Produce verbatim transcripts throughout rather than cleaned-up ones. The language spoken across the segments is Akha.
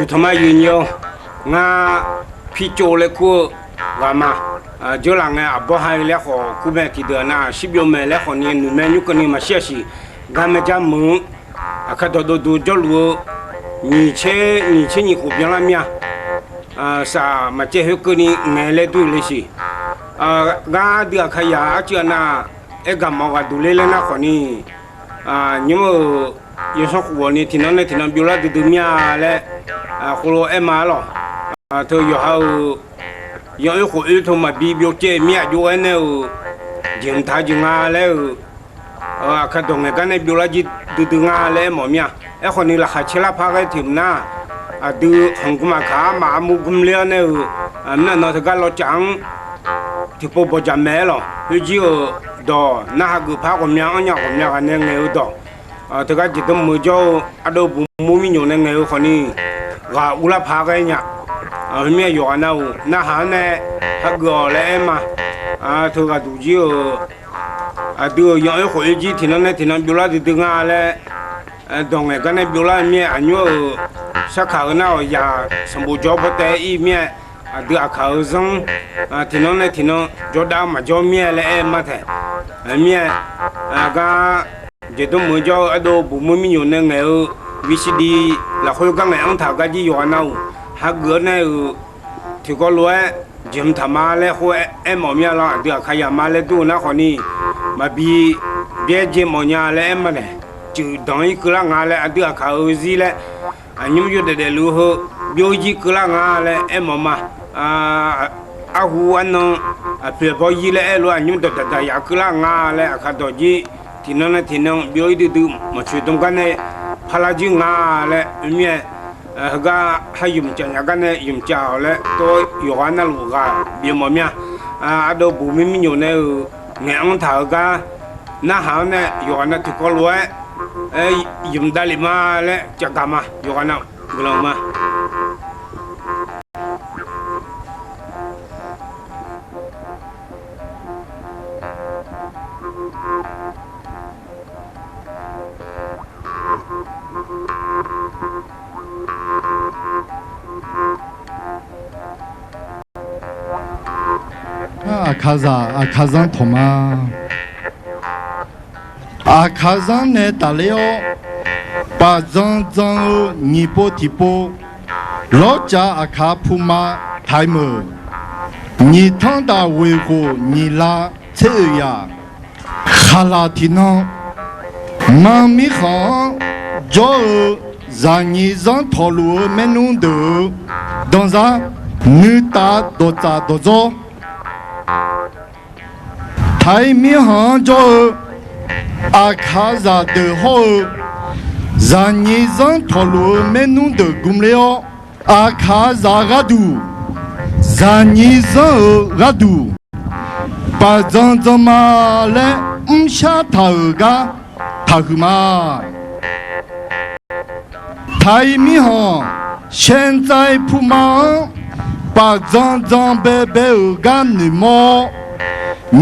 Tanqma yuif nyi-awr, ngar Pirtsov laer kur-eu ghaq ma. Dzeurlaf ngae aqbawr ha-eu laer khawf kur mae. Tiqdeuq nar shirbyov mae laer khawf ni nuimae nymr keuvni maqshir-a siq. Garmae jar meuq-anr Aqkaq dawqdov duq jawrluf-eu nyiq tser nyiq khof byanlar mir-a. Saf maqcaev khoerkeuvni ngaeq laer dur le siq. Gar ardui Aqkaq yaq arcuiv-a nar, aergaq mawf ghaq duq ler laer nar khawf ni, nymr-euq yawsanr khof ghawq ni tiqnan nae tiqnan byovlar duidui mir-a laer, khoerlof-aer aer ma-ar lawq. Teu yawqha-euq yanr oer khof oer teu maqbi byovcaev mir-aq jov-aer nae-euq jeqhmq taq-eu jeq nga laer-euq, Aqkaq dawq ngaeq gar nae byovlar jir duidui nga laer aer mawf mir-a. Aerkhawf ni laqkhaq caerlar par ghae tiq mq nar, aqdui khanqgmr aqkaq armaf armur gmr ler-awr nae-euq, mr nar nan teugar lawcaf-anr tiqpov bawqjaq maeq-aer lawq. Khoerjir-euq dawq narhaq geuf par ghawqmya anrnya ghawqmya ghaq nae ngaeq-eu dawq, teugar jeqdanr meuq jawr-eu ardov buqmur mirnyoq nae ngaeq-eu khawf ni, ghaq urlar paq ghae nya. Khoermir-aq yawqghaq nav-euq narhaq-anr nae hageuf-awq laer aer ma. Teu ghaq duq jir-euq aqdui-euq yanr oer khof oer jir tiqnan nae tiqnan byovlar duidui nga laer, dawq ngaeq gar nae byovlar-eu mir-aer aqnymr-euq sarkaq-eu nar-awq yaq sanqbof jawr bawrtaev ir mir-aer, aqdui Aqkaq-euq zanr tiqnan nae tiqnan jawrdav maqjawr mir-aer laer aer ma taeq. Mir-aer, gar jeqdanr meuq jawr-eu ardov buqmur mirnyoq nae ngaeq-eu VCD lafkhoer gar ngaeq-anr taq gar jir yawqghaq nav-euq hageuf-awr nae-euq tiqkawv lof-aer jeqhmq taq ma laer khoer aer mawf mir-a lawr. Aqdui Aqkaq yaq ma laer dur-eu nar khawf ni, maqbi byaerdzae mawf nya laer aer ma naeq. Cuif danq-ir keuvlar nga laer aqdui Aqkaq-euq zir laer, aqnymr yawdaef daefluf heu byov-ir jir keuvlar nga laer aer mawf ma. Arhu arnan aqpoeq aqbawr-ir laer aer lof aqnymr dawqdaq daq yaf keuvlar nga laer Aqkaq dawq jir tiqnan nae tiqnan byov-ir duidui maqcoeq dm gar nae parlar jir nga laer oe mir-aer, heugar ha ymq caf nya gar nae ymq caf-awq laer tov yawqghaq navluf ghaq bif mawf mir-a. Ardov buqmur mirnyoq nae-euq ngaeq-anr taq-eu gar narhaq-anr nae yawqghaq nav tiqkawv lof-aer ymq davlef ma laer cavgaq ma. Yawqghaq nav guiqlanq ma. Aqkaqzaq Aqkaqzanr tawq ma. Aqkaqzanr nae tafler-awr, paf dzan dzan-eu nyiq pov tiqpov, lawrcav Aqkaq puma taq-ir meuq. Nyiq tanr daq ghoeq khof nyiq la tser oeq yaq, khaqlaq tiqnan, mar mirkhanq-anr jawr-eu zaqnyiq zanr tawqluf-eu maernmr deuq-euq danzar, nuitaf dawqtsaf dawqdzawr, taq-ir mirkhanq-anr jawr-eu Aqkaqzaq deuq hawr-eu, zaqnyiq zanr tawqluf-eu maernmr deuq gmler-awr, Aqkaqzaq gharduq, zaqnyiq zanr-euq gharduq, paf dzan dzan ma laer mrshar taq-euq gar taqhuiq ma. Taq-ir mirkhanq, shaevdzaev puma-anr paf dzan dzan baebae-euq gar noeqmawr-awr,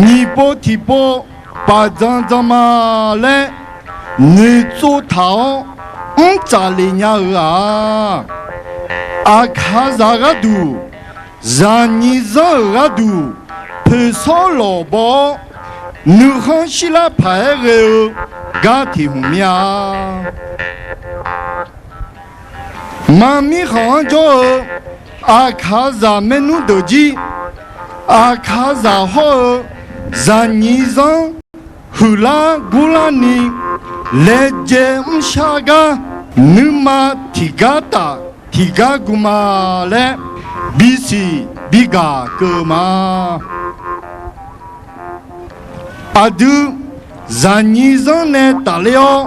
nyiq pov tiqpov paf dzan dzan ma laer noeqtsov taq-awr mrtsaf lef nya-euq-aq, Aqkaqzaq gharduq, zaqnyiq zanr-euq gharduq, poeqsawr lawq baw-awr, nuikhanr shirlar paq-aer ghae-eu gar tiq hmq mir-a. Mar mirkhanq-anr jawr-eu Aqkaqzaq maernmr deuq jir, Aqkaqzaq hawr-eu zaqnyiq zanr huiqlar gurlarni, laejae mrshar gar nuima tiqgar taf tiqgar gu ma laer bisiq bigaq keuv-eu ma. Aqdui, zaqnyiq zanr nae tafler-awr,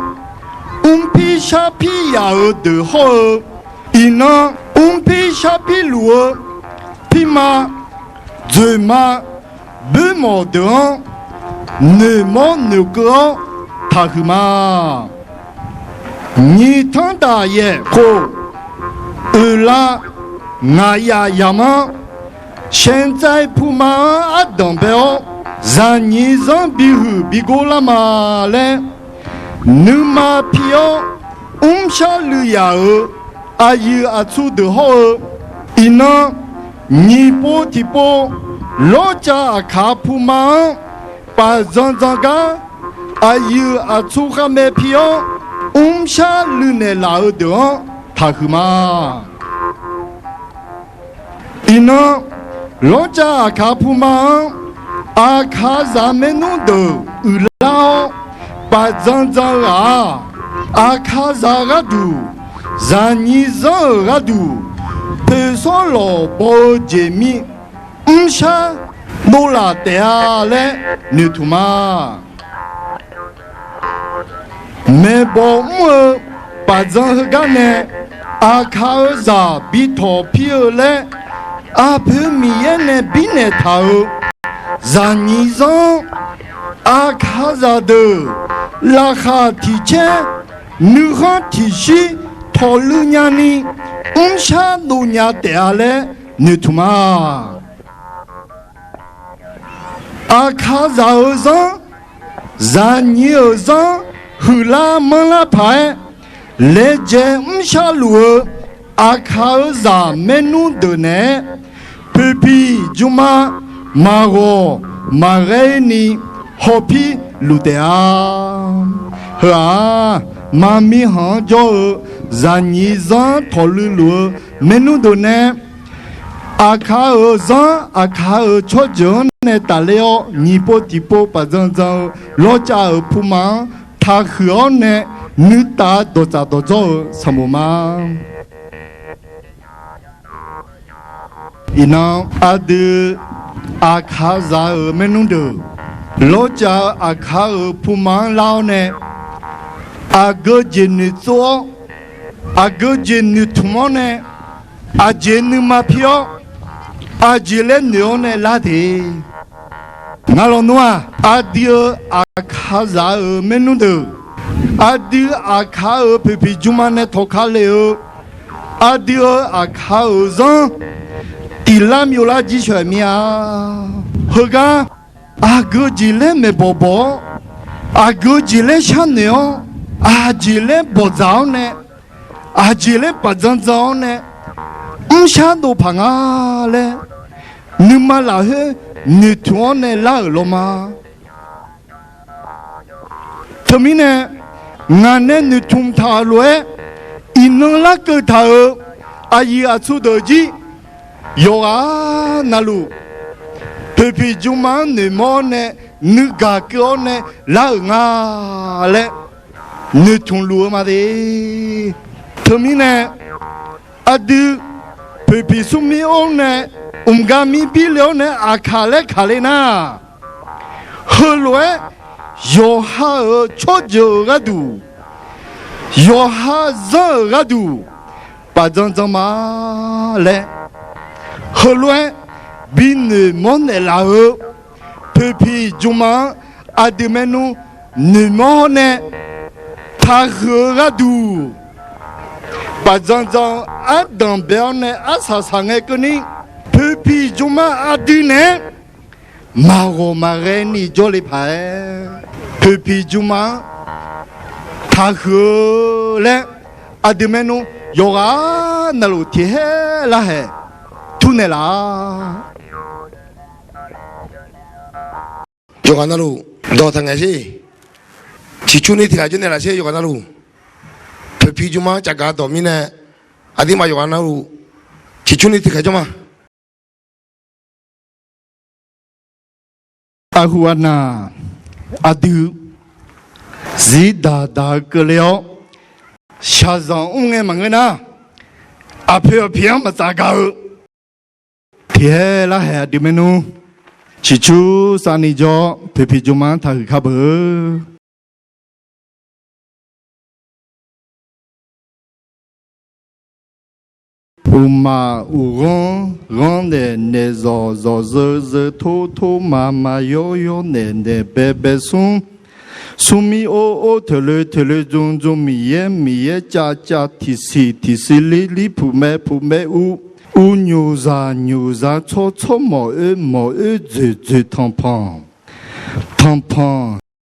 mrpir sharpir yaf-euq deuq hawr-eu, iqnan mrpir sharpir luf-eu pirma dzoeqma boermawq deuq-anr noeqmawr noeqkeuv-awr taqhuiq ma. Nyiq tanr daq yaef khof, oeqlav ngaq yaf yamq-anr, shaevdzaev puma-anr ardanq bae-awr, zaqnyiq zanr bihuiq bigor lar ma laer, nuima pi-awr mrshar luiv yaf-euq aqyuif aqtsu deuq hawr-eu, iqnan nyiq pov tiqpov lawrcav aqkaq puma-anr paf dzan dzan gar, aqyuif aqtsu kharmae pi-awr mrshar luiv naeqlaf-eu deuq-anr taqhuiq ma. Iqnan, lawrcav aqkaq puma-anr aqkaqzaq maernmr deuq uiqlar-awr paf dzan dzan-eu ghaq-aq, aqkaqzaq gharduq, zaqnyiq zanr-euq gharduq, poeqsawr lawq baw-eu jeq mir mrshar dovlaf taef-a laer noeqtmq ma. Maeqbawq mr-eu paf dzan heugar nae, aqkaq-euq zaq bi tawq pir-eu laer, aqpoeq Miqyaer nae birnaeq taq-euq zaqnyiq zanr-anr, aqkaqzaq deuq laqkhaq tiq caer, nuikhanr tiq shir tawqluiv nyani mrshar dov nya taef-a laer noeqtmq ma. Aqkaqzaq-euq zanr, zaqnyiq-euq zanr huiqlar manrlar paq-aer laejae mrshar luf-eu aqkaq-euq zaq maernmr deuq naeq-aer, poeqpiq jmrma maqghawq maqghae ni hawpir luf taef-a. Heu-aq, maqmirkhanq-anr jawr-eu zaqnyiq zanr tawqluiv luf-eu maernmr deuq nae, aqkaq-euq zanr aqkaq-euq tsawrjeuq-anr nae tafler-awr, nyiq pov tiqpov paf dzan dzan-eu lawrcav-euq puma-anr taqhuiq-awr nae, nuitaf dawqtsaf dawqdzawr-eu sanqbof ma. Iqnan, aqdui aqkaqzaq-euq maernmr deuq, lawrcav-eu aqkaq-euq puma-anr lar-awr nae, aqgeu jeq noeqtsov-awr, aqgeu jeq noeqtmq-awr nae, aqjeq nuima pi-awr, aqjeq laer noeq-awr nae lar te. Ngar lawnmr-aq, aqdui-euq aqkaqzaq-euq maernmr deuq, aqdui aqkaq-euq poeqpiq jmrma nae tawqka le-eu, aqdui-euq aqkaq-euq zanr tiqlar myovlar jir shawq-aer mir-a. Heugar, aqgeu jeq laer maeqbawq bawq-awr, aqgeu jeq laer sharnoeq-awr, aqjeq laer bawqdzaq-awr nae, aqjeq laer paf dzan dzan-awr nae, mrshar dov paq nga laer, nuima lafkhoer noeqtmq-awr nae lar-euq law ma. Teumirnae, ngaq nae noeqtmq taq-euq lof-aer, iqnan larkeuv taq-euq aqyuif aqtsu deuq jir, yawqghaq navluf, poeqpiq jmrma-anr noeqmawr-awr nae, nuigaq keuv-awr nae lar-euq nga laer noeqtmq luf-eu ma de. Teumirnae, aqdui poeqpiq smrmir or nae, mqgar mir bir le-awr nae aqkaq laer kaq le nar, heulof-aer yawqha-euq tsawrjeuq-euq gharduq, yawqha zanr-euq gharduq paf dzan dzan ma laer, heulof-aer bi noeqmawr naeqlaf-eu poeqpiq jmrma-anr aqdui maernmr noeqmawr-awr nae, taqhuiq-eu gharduq paf dzan dzan-eu ardanq bae-awr nae arsaq saq ngae keuvni, poeqpiq jmrma aqdui naeq-aer maqghawq maqghae ni jawrle paq-aer, poeqpiq jmrma-anr taqhuiq-eu laer, aqdui maernmr yawqghaq navluf tiqhaer larhaeq turnaeq laf-a. Yawqghaq navluf dawqtaq ngaeq sher. Ciqcurni tiqghaq jawrnaeq laf sher. Yawqghaq navluf poeqpiq jmrma-anr cafgaq dawq mirnae, aqdirmaf yawqghaq navluf ciqcurni tiqghaq jawr ma. Arhu arnaq aqdui zir daq daq-eu keuvle-awr, shaqzanq mr ngae maqngeur nar, aqpoeq aqpiq-anr maqtsaf gaq-eu tiqhaer larhaeq aqdui maernmr ciqcur savni jawr-awr, poeqpiq jmrma-anr taqhuiq kar beu. Uqmaf uqghanr ghanr naeq naeq zawq zawq zeu zeu tor tor ma ma yawr yawr naeq naeq bae bae smr, smrmir or or toeqloe toeqloe dzm dzm miqyaer miqyaer cav cav tiqsiq tiqsiq lir lir puq mae puq mae uv, uv nyoqzaq nyoqzaq tsawr tsawr mawq oer mawq oer dzoeq dzoeq tanqpanq tanqpanq